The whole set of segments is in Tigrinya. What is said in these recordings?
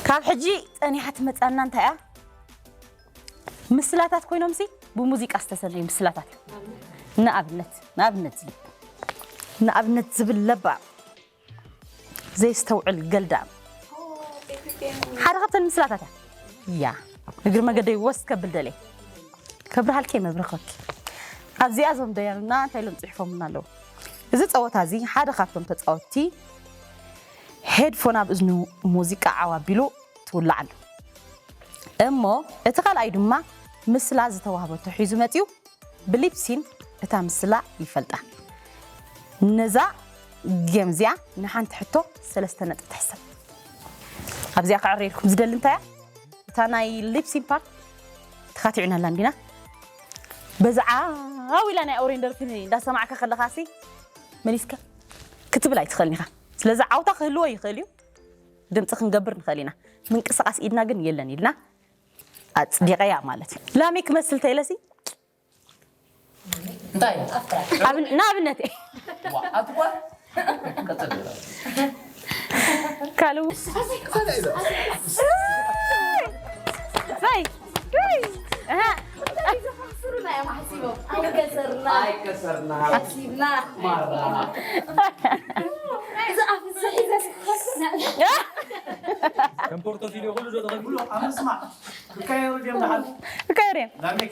ካብ ሕጂ ጸኒሓ ትመጻና እንታይ እያ? ምስላታት ኮይኖም ሲ ብሙዚቃ ዝተሰነዩ ምስላታት እዮም። ንኣብነት ንኣብነት ዝብል ንኣብነት ዝብል ለባ ዘየስተውዕል ገልዳም ሓደ ካብተን ምስላታት እያ። እያ እግሪ መገደይ ወስ ከብል ደለይ ከብርሃልኪ መብርኸኪ። ኣብዚኣ እዞም ደያኑና እንታይ ኢሎም ጽሒፎምና ኣለዉ? እዚ ጸወታ እዚ ሓደ ካብቶም ተጻወትቲ ሄድፎን ኣብ እዝኑ ሙዚቃ ዓው ኣቢሉ ትውላዕ ኣሎ። እሞ እቲ ካልኣይ ድማ ምስላ ዝተዋህበቶ ሒዙ መጺኡ ብሊፕሲን እታ ምስላ ይፈልጣ። ነዛ ጌም እዚኣ ንሓንቲ ሕቶ ሰለስተ ነጥቢ ትሕሰብ። ኣብዚኣ ክዕረየልኩም ዝደሊ እንታይ እያ? እታ ናይ ሊፕሲን ፓርት ተኻቲዑና ኣላ እንዲና። በዛ ዓው ኢላ ናይ ኦሬን ደርፊ እንዳሰማዕካ ከለኻሲ መሊስካ ክትብል ኣይትኽእልን ኢኻ። ስለዚ ዓውታ ክህልዎ ይኽእል እዩ። ድምፂ ክንገብር ንኽእል ኢና። ምንቅስቓስ ኢድና ግን የለን ኢልና ኣፅዲቐያ ማለት እዩ። ላሜ ክመስል ተይለሲ እንታይ? ኣብን-፣ ንኣብነት ዋ፣ ኣትኳ? ቀጥል። ካልኡ ሳይ። ኣሃ። ኣይከሰርና። ኣይከሰርና። ሓሲብና። ማራ። እዚ ኣፍ እዚ ሒዘ ከም ፖርቶፊልዮ ኩሉ ዶ ተኸፊሉ? ኣብ ምስማዕ። ክቀየሩ ድዮም ደሓን? ክቀየሩ እዮም። ላሜክ፣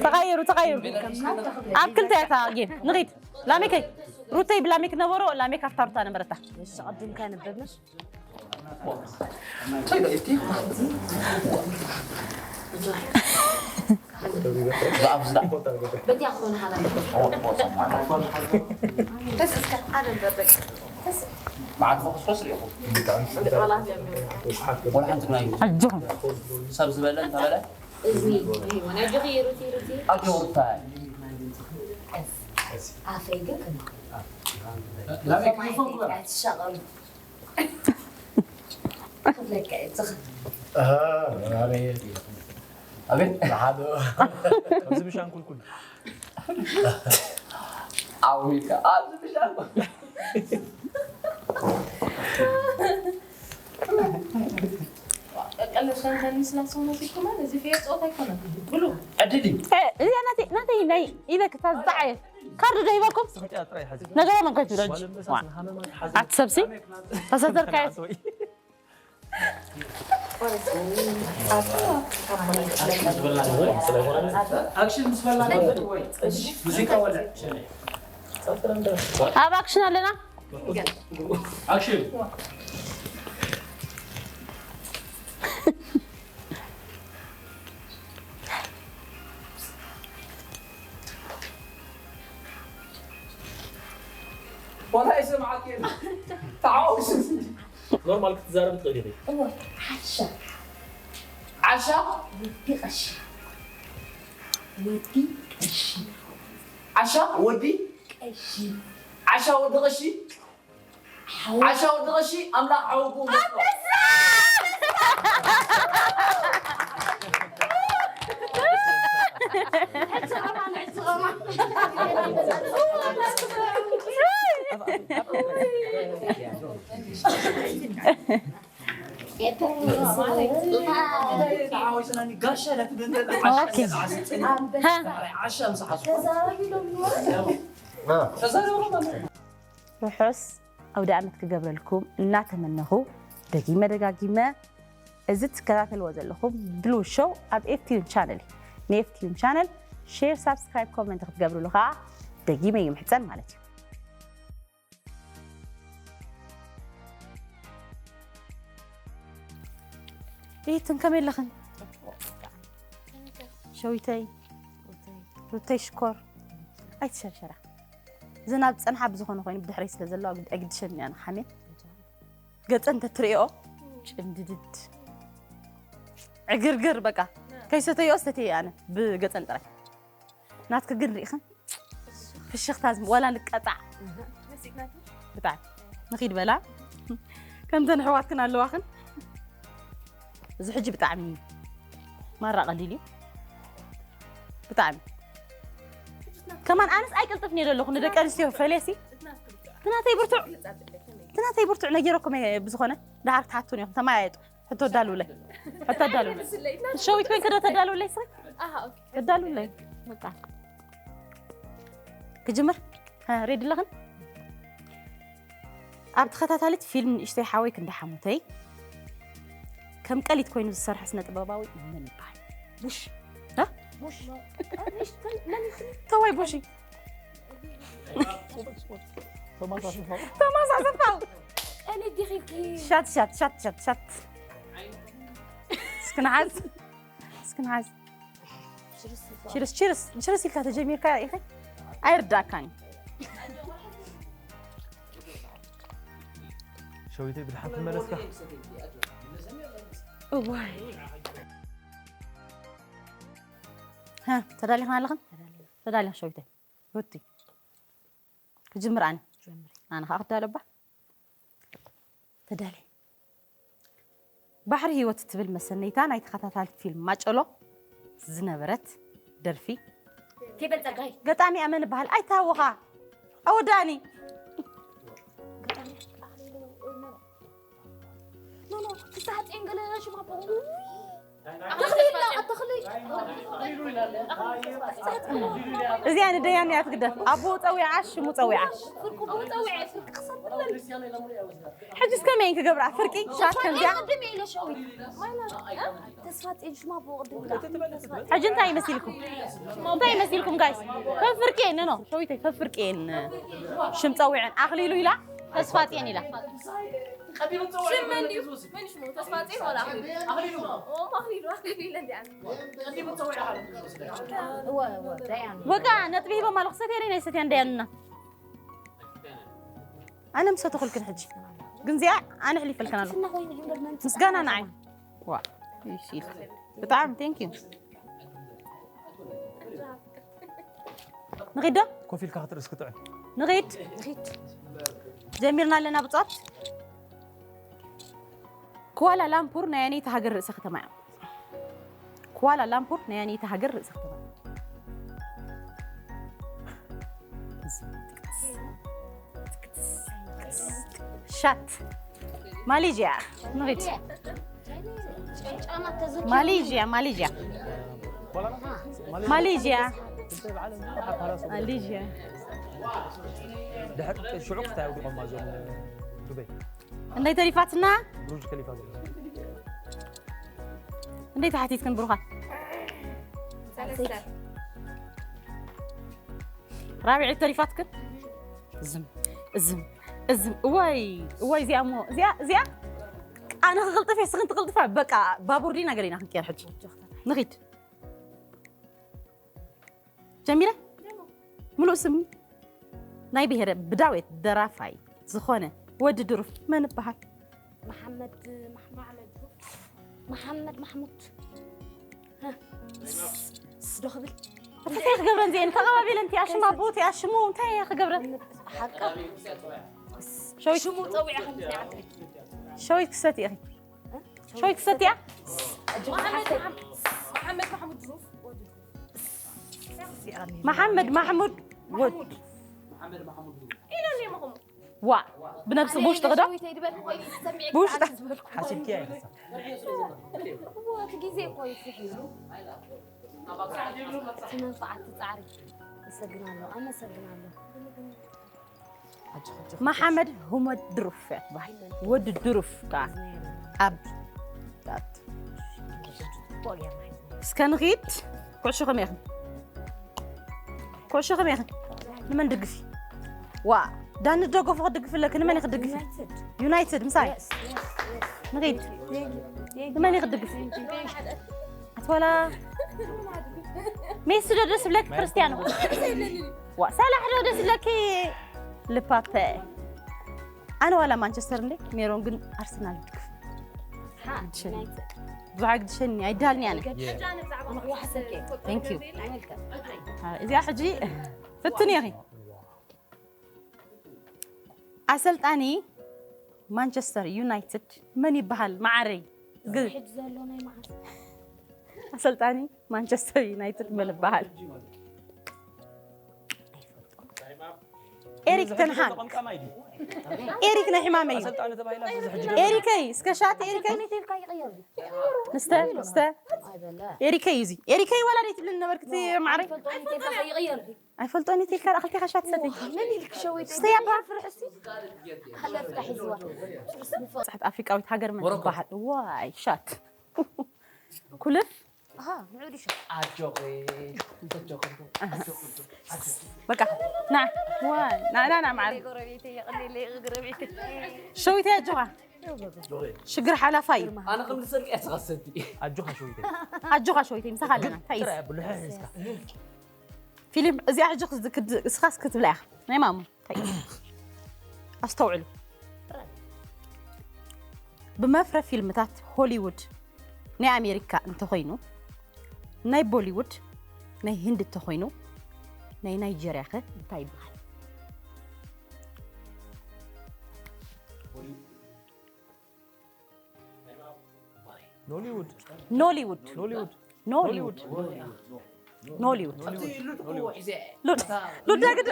ተቐየሩ፣ ተቐየሩ። ኣብ ክልተ እያ እታ ጌም። ንኺድ። ላሜከይ፣ ሩተይ ብላሜክ ነበሮ፣ ላሜክ ኣብታ ሩታ ነበረታ። እሺ፣ ቅድም ከነበብና። በዚኣ ክኾን ሓላ። ተስስከ፣ ሓደ በበቅ። ተስ-፣ መዓት ፈኹስ ፈስ ሪኢኹም። ወላ ሓንቲ ግና እዩ። ኣጆኹም። ሰብ ዝበለ እንተበለ? እዝኒ። ኣጆኺ ሩቲ፣ ሩቲ። ኣጆ ሩታ። ቀስ። ኣፈይ ግን ክና። ላሜክ፣ ፎንኩ በላ። ትሻቐሉ። ክፍለካ እየ፣ ትኽ-፣ ኣሃ፣ ኣበይ? ኣቤት። ሓደ። ኣብዚ ብሻንኩልኩል። ዓዊካ፣ ኣብዚ ብሻንኩል። ቀለብ ሻንካኒ ስላሰው መሲልኩማ፣ እዚ ፌር ጸወታ ኣይኮነን። ብሉ። ዕድል እዩ። እ፣ እዚኣ ናተይ፣ ናተይ ናይ ኢለ ክታ ዝጠዓየ። ካርድ ዶ ሂበኩም? ስኽቲኣ ጥራይ ሓዚ። ነገሮም እንኳይ ትብሎ እንጂ። ጓል ኣንበሳ ዋ። ስንሃመማ ትሓዝ። ኣቲ ሰብሲ? ተሰዘርካዮ። ኣቶ። ኣክሽን ምስ በልና ወይ ሙዚቃ ወለ? ኣብ ኣክሽን ኣለና። ኣክሽን። ዋላ ይሰማዓክ የለን። ተሓዋዊሱ። ኖርማል ክትዛረብ ትኽእል ኢኺ። እወ፣ ዓሻ። ዓሻ? ወዲ ቀሺ። ወዲ ቀሺ። ዓሻ ወዲ? ቀሺ። ዓሻ ወዲ ቀሺ? ሓው-፣ ዓሻ ወዲ ቀሺ፣ ኣምላኽ ሓወኩም ይስጥሮ። ተሓዊስናኒ ጋሻ ዳትደንደን ኦኬ። ዓሻ ምስ ሓዝኩ። ተዛረቡ። ርሑስ ኣውደ ዓመት ክገብረልኩም እናተመነኹ፣ ደጊመ ደጋጊመ እዚ ትከታተልዎ ዘለኹም ብሉ ሾው ኣብ ኤፍቲዩን ቻነል እዩ። ንኤፍቲዩን ቻነል ሼር፣ ሳብስክራይብ፣ ኮመንት ክትገብሩሉ ከዓ ደጊመ ይምሕጸን ማለት እዩ። ቤትን ከመይ ኣለኽን? ሸዊተይ፣ ሩተይ ሽኮር፣ ኣይትሸርሸራ። ዝናብ ጸንሓ ብዝኾነ ኮይኑ ብድሕረይ ስለ ዘሎ ኣግድ-፣ ኣይግድሸን እያ ንሓሜት። ገጸን ተትርእዮ ጭምድድድ። ዕግርግር በቃ። ከይሰተዮ ሰተየ ኣነ ብገጸን ጥራይ። ናትኪ ግን ርኢኽን? ፍሽኽታ ዝም-፣ ዋላ ንቀጣዕ። ብጣዕሚ። ንኺድ በላ። ከምተን ኣሕዋትክን ኣለዋኽን። እዚ ሕጂ ብጣዕሚ ማራ ቀሊል እዩ። ብጣዕሚ። ከማን ኣነስ ኣይቅልጥፍን እየ ዘለኹ ንደቂ ኣንስትዮ ፈልየሲ። ትናተይ ብርቱዕ፣ ትናተይ ብርቱዕ ነጊረኩም እየ ብዝኾነ። ደሓር ክትሓቱን ኢኹም፣ ተመያየጡ። ሕቶ ኣዳልውለይ። ሕቶ ኣዳልውለይ። ሸዊት ኮይንኪ ዶ ተዳልውለይ ስሪ? ኣሃ፣ ኦኬ። ተዳልውለይ። በቃ። ክጅምር? ሃ፣ ሬዲ ኣለኽን? ኣብ ተኸታታሊት ፊልም ንእሽተይ ሓወይ ክንዲ ሓሙተይ ከም ቀሊት ኮይኑ ዝሰርሐ ስነ ጥበባዊ መን ይበሃል? ቡሽ። ሃ? ቡሽ። ተዋይ ቡሽ። ቶማስ ኣሰፋው። ቶማስ ኣሰፋው። ቀሊት ዲኺ? ሻት፣ ሻት፣ ሻት፣ ሻት፣ ሻት። እስኪ ንሓዝ። እስኪ ንሓዝ። ችርስ፣ ችርስ፣ ችርስ ኢልካ ተጀሚርካ ኢኺ? ኣይርዳእካን እዩ። ሸዊተይ ብድሓን ትመለስካ። እዋይ። ሃ፣ ተዳሊኽና ኣለኽን? ተዳሊና። ተዳሊና ሸዊተይ። ሩቲ። ክጅምር ኣነ። ጀምሪ። ኣነ ኸኣ ክዳሎ እባ። ተዳሊ። ባሕሪ ህይወት እትብል መሰነይታ ናይ ተኸታታሊት ፊልም ማጨሎ ዝነበረት ደርፊ። ፌበን ጸጋይ። ገጣሚኣ መን ይበሃል? ኣይተሃወኻ። ኣወዳኒ። ኖ፣ ኖ፣ ፍስሓ ጽዮን ገለ ሽማ እኮ። ተኽሊ ኢልና፣ ተኽሊ። እዚኣ ንደያኑ እያ ትግደፍ። ኣቦኡ ጸዊዓ፣ ሽሙ ጸዊዓ። ፍርቁ ብኡ ጸዊዐ፣ ፍርቂ ክሰብለን። ሕጂስ ከመይ ክገብራ? ፍርቂ ሻት ከምዚኣ? ቅድም ኢለ ሸዊት። ማይና፣ እ? ተስፋ ጽዮን ሽማ ብኡ ቅድም ኢላ። ሕጂ እንታይ ይመስልኩም? እንታይ ይመስልኩም ጋይስ? ፈፍርቂ እየን፣ ኖ፣ ሸዊተይ፣ ፈፍርቂ እየን። ሽም ጸዊዐን። ኣኽሊሉ ኢላ፣ ተስፋ ጽዮን ኢላ። ሽም መን ድዩ? መን ሽሙ? ተስፋ ጽዮን ዋላ ኣኽሊሉ? ኣኽሊሉ። ኦ፣ ኣኽሊሉ፣ ኣኽሊሉ ኢለ እንዲኣ። እወ፣ እወ፣ ደያኑ። ወቃ ነጥቢ ሂቦም ኣለኹ። ሰትያ ነይ ሰትያን ደያኑና። ኣነ ምሰተኹልክን ሕጂ። ግን እዚኣ ኣነ ኣሕሊፈልክን ኣለኹ። ምስጋና ንዓይ። ዋ፣ ይሲል። ብጣዕሚ ቴንክ ዩ። ንኺድ ዶ? ኮፍ ኢልካ ክትርእስ ክትዕን። ንኺድ። ንኺድ። ጀሚርና ኣለና ብጾት። ኩዋላ ላምፑር ናይ ኣየነይቲ ሃገር ርእሰ ከተማ እያ? ኩዋላ ላምፑር ናይ ኣየነይቲ ሃገር ርእሰ ከተማ እያ? ሻት። ማሌዥያ። ንኺድ። ማሌዥያ፣ ማሌዥያ። ማሌዥያ። ማሌዥያ። ድሕሪ ሽዑ ክስታይ ኣውዲቖማ እዞም ዱበይ። እንታይ ተሪፋትና? ብሩጅ ከሊፋ ዘሎ። እንታይ ተሓቲትክን ብሩኻ? ሰለስተ። ራብዒት ተሪፋትክን? እዝም፣ እዝም፣ እዝም። እዋይ፣ እዋይ፣ እዚኣ እሞ፣ እዚኣ፣ እዚኣ። ኣነ ክቕልጥፍ እየ፣ ስኽን ትቕልጥፋ። በቃ፣ ባቡር ዲ ነገር ኢና ክንቀየር ሕጂ። ንኺድ። ጀሚረ? ምሉእ ስም ናይ ብሄረ ብዳዌት ደራፋይ ዝኾነ ወዲ ድሩፍ መን ይበሃል? መሓመድ፣ መሓመድ፣ መሓመድ ማሕሙድ። ስ-፣ ስ-፣ ዶ ክብል? እንታይ ክገብረን እዚአን? ተቐባቢለን፣ እቲኣ ሽማ ኣቦ፣ እቲኣ ሽሙ፣ እንታይ እየ ክገብረን? ሓቃ? ሸዊት ሽሙ ጸዊዐ ከም ዝዓቢ። ሸዊት ክሰቲ ኢኺ። ሸዊት ክሰቲ እያ? መሓመድ ማሕሙድ ድሩፍ ወዲ። መሓመድ ማሕሙድ ወድ። ዋ፣ ብነብሲ ብውሽጢ ክዶ? ብውሽጢ። ሓሲብኪያ ኢኻ። እቲ ግዜ እኮ ይፍሕ ኢሉ። እቲ መንፋዓት፣ እቲ ጻዕሪ። ኣመሰግናለሁ፣ ኣመሰግናለሁ። መሓመድ ሁመድ ድሩፍ እያ ትበሃል። ወዲ ድሩፍ ከኣ ኣብ እስከ ንኺድ። ኩዕሾ ከመይ ኢኽን? ኩዕሾ ከመይ ኢኽን? ንመን ደግፊ? ዋ፣ ዳኒ ደገፉ ክትድግፊ ኣለኪ። ንመን ኢኺ ትድግፊ? ዩናይትድ። ዩናይትድ ምሳይ። ንኺድ። ንመን ኢኺ ትድግፊ? ኣትዋላ ሜሲ ዶ ደስ ይብለኪ ክርስቲያኖ? ዋ፣ ሳላሕ ዶ ደስ ይብለኪ ልፓፔ? ኣነ ዋላ ማንቸስተር እንዴ፣ ሜሮን ግን ኣርሰናል ይድግፍ። ሓ፣ ዩናይትድ። ብዙሕ ኣይግድሸኒ፣ ኣይዳልኒ ኣነ። የ- Thank you። እዚኣ ሕጂ ፍትን ኢኺ። ኣሰልጣኒ ማንቸስተር ዩናይትድ መን ይበሃል? መዓረይ። ግ- ሕጂ ዘሎ ናይ መዓስ? ኣሰልጣኒ ማንቸስተር ዩናይትድ መን ይበሃል? ኤሪክ ተንሃግ። ኤሪክ ናይ ሕማመይ እዩ። ኤሪከይ እስከ ሻት ኤሪከይ። ንስተ ንስተ። ኤሪከይ እዩ እዚ። ኤሪከይ ዋላ ደይ ትብልን ነበርክ እቲ ማዕረይ። ኣይፈልጦን እዩ ኢልካ ኣኽልቲ ኻሻ ትሰቲ። ስተያ ባ። ጽሕት ኣፍሪቃዊት ሃገር መን ትበሃል? ዋይ ሻት። ኩልፍ። ኣጆኺ። ኣጆኺ። በቃ ና። ዋይ ና ና ና ማዕረ። ሸዊት ኣጆኻ። ሽግር ሓላፋ እዩ። ኣነ ከም ዝሰርቅ እያ ትኸሰቲ። ኣጆኻ ሸዊተይ። ኣጆኻ ሸዊተይ ምሳኻ ኣለና። እንታይ እዩ? ጥራይ ኣብሉ ሕሕ ኢልካ። ፊልም እዚኣ ሕጂ ክዝ- ክድ- እስኻስ ክትብላ ኢኻ ናይ ማሙ እንታይ እዩ? ኣስተውዕሉ። ብመፍረ ፊልምታት ሆሊውድ ናይ ኣሜሪካ እንተኾይኑ፣ ናይ ቦሊውድ ናይ ህንዲ እንተኾይኑ፣ ናይ ናይጀርያ ኸ እንታይ ይበሃል? ኖሊውድ ኖሊውድ ኖሊውድ ኖሊውድ ኖሊውድ ሉድ ሉድ ዳግድ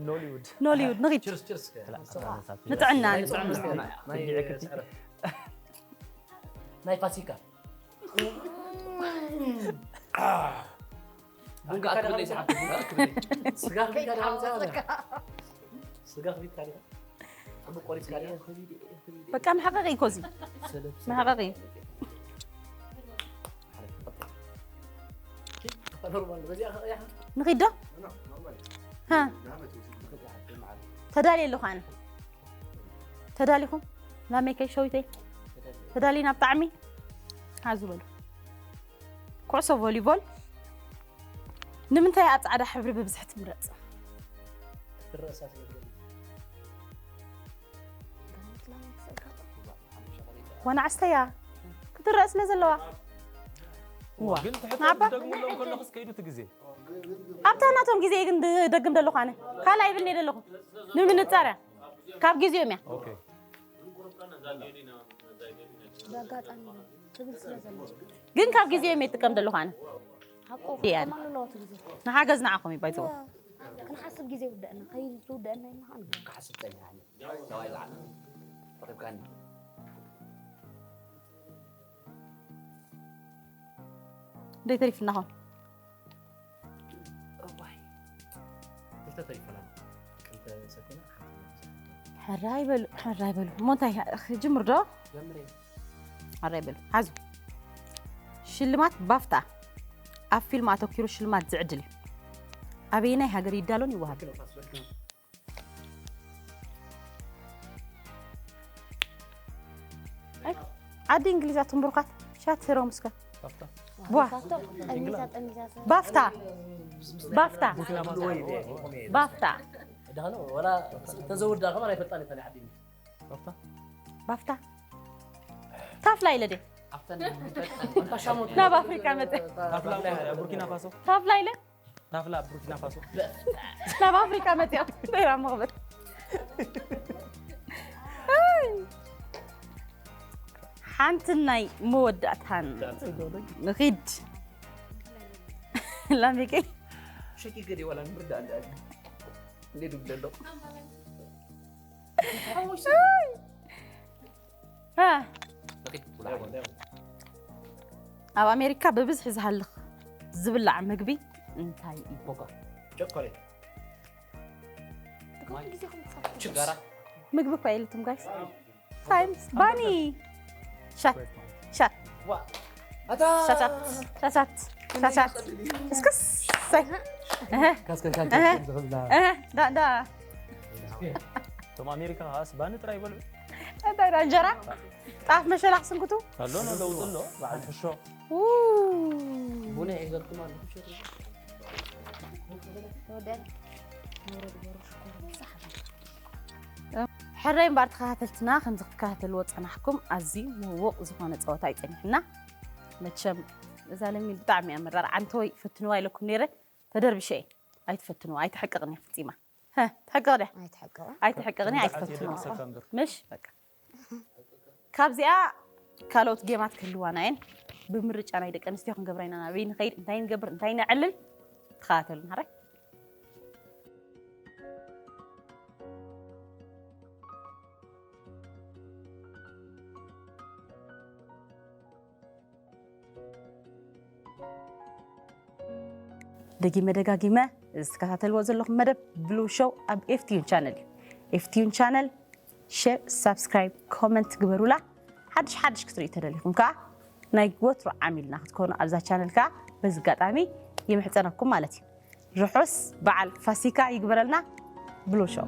ኖሊውድ ኖሊውድ ንኺድ ንጥዕና ንጥዕና ናይ ፋሲካ ቡን ከዓ ክትብል ዘይሰሓብኩ ቡን ከዓ ክትብል ስጋ ክቢካ ዲኻ ምፅኣ ስጋ ክቢካ ዲኻ ሕቡቅ ቆሪፅካ ዲኻ በቃ መሕቀቂ እኮ እዚ መሕቀቂ ኖርማል በዚኣ ከቕያኻ ንኺድ ዶ ሃ ተዳልየ ኣለኹ ኣነ ተዳሊኹም ላሜከይ ሸዊተይ ተዳሊና ብጣዕሚ ሓዙ በሉ ኩዕሶ ቮሊቦል ንምንታይ ኣብ ፃዕዳ ሕብሪ ብብዝሒ ትምረፅ ክትረእሳ ስለ ዝደሊ ዋና ዓስተያ ክትረእ ስለ ዘለዋ ግን ትሕት ትደግምሎም ከለኹስ ከይዱ እቲ ግዜ ኣብታ ናቶም ግዜ ግን ደግም ዘለኹ ኣነ ካልኣ ይብል እየ ዘለኹ ንምንፃር እያ ካብ ግዜኦም እያ ኦኬ በአጋጣሚ ትብል ስለ ዘለች ግን ካብ ግዜኦም እየ ትጥቀም ዘለኹ ኣነ ሓቆ እያ። ከማን ኣለዋ ትብል ንሓገዝ ንዓኹም እዩ ባይዘው ክንሓስብ ግዜ ይውደአና ከይዝውደአና ኢልና ከኣ ንገብር። ክሓስብ ጸኒሓኒ ሰብኣይ ዝዓል ረኺብካኒ ደይ ተሪፍናኹም እዋይ ክልተ ተሪፈና ክልተ ሰኪና ሓንቲ ሕራይ በሉ ሕራይ በሉ እሞ እንታይ ክጅምር ዶ ጀምሬ ሕራይ በሉ ሓዙ ሽልማት ባፍታ ኣብ ፊልም ኣተኪሩ ሽልማት ዝዕድል እዩ ኣበየናይ ሃገር ይዳሎን ይወሃብ ክልተ ፋስ በልክና ዓዲ እንግሊዝ ኣቱም ብሩኻት ሻት ሮምስከ ባፍታ ቧ ባፍታ ጠሚዛ ጠሚዛ ሰብ ባፍታ ባፍታ ባፍታ ደኸነ ወላ ተዘውዳ ከማን ኣይፈልጣን እተን ዓዲ ባፍታ ባፍታ ታፍላ ኢለ ድየ ኣፍተን ኣንታ ሻሞት ናብ ኣፍሪካ መፀ ታፍላ ቡርኪና ፋሶ ታፍላ ኢለ ታፍላ ቡርኪና ፋሶ ናብ ኣፍሪካ መፅኦም ደይራ መኽበት ሓንቲ ናይ መወዳእታን ንኺድ ላሚቂ ሸቂ ገዲ ወላ ንምርዳእ እንዳ እንዴ ዱብ ደሎ ኣብ ኣሜሪካ ብብዝሒ ዝሃልኽ ዝብላዕ ምግቢ እንታይ እዩ ቸኮሌት ኩሉ ግዜ ከምትሳብ ችጋራ ምግቢ እኳ የልትም ጋይስ ታይምስ ባኒ ሻት ሻት ኣታ ሻሻት ሻሻት ሻሻት እስክስ ሳይ እህ ካስከን ካንከ እህ ዝኽብላ እህ ዳ ዳ እቶም ኣሜሪካ ከዓስ ባኒ ጥራይ ይበልዑ እንታይ ዳ እንጀራ ጣፍ መሸላ ክስንክቱ ኣሎ ኖ ለውጥ ኣሎ በዓል ሕሾ ው ቡነ ሒዘልኩም ኣለኹ ሸር ወደን ሕራይ እምበኣር ተኸታተልትና ከምዚ ክትከታተልዎ ጸናሕኩም ኣዝዩ ምውቕ ዝኾነ ጸወታ እዩ ጸኒሕና መቸም እዛ ለሚ ብጣዕሚ እያ መራር ዓንተወይ ፈትንዋ ኢለኩም ነይረ ተደርብሸ እየ ኣይትፈትንዋ ኣይትሕቅቕን እያ ፍጺማ ሀ፣ ትሕቅቕ ድያ ኣይትሕቅቕን ኣይትሕቅቕን እያ ኣይትፈትንዋ ምሽ በቃ ካብዚኣ ካልኦት ጌማት ክህልዋና እየን ብምርጫ ናይ ደቂ ኣንስትዮ ክንገብራ ኢና ናበይ ንኸይድ እንታይ ንገብር እንታይ ነዕልል ተኸታተሉና። ሕራይ። ደጊመ ደጋጊመ፣ እዚ ትከታተልዎ ዘለኹም መደብ ብሉ ሾው ኣብ ኤፍቲዩን ቻነል እዩ። ኤፍቲዩን ቻነል ሼር፣ ሳብስክራይብ፣ ኮመንት ግበሩላ። ሓድሽ ሓድሽ ክትርእዩ ተደሊኹም ከኣ ናይ ወትሩ ዓሚልና ክትኮኑ ኣብዛ ቻነል ከኣ በዚ ኣጋጣሚ ይምሕጸነኩም ማለት እዩ። ርሑስ በዓል ፋሲካ ይግበረልና። ብሉ ሾው።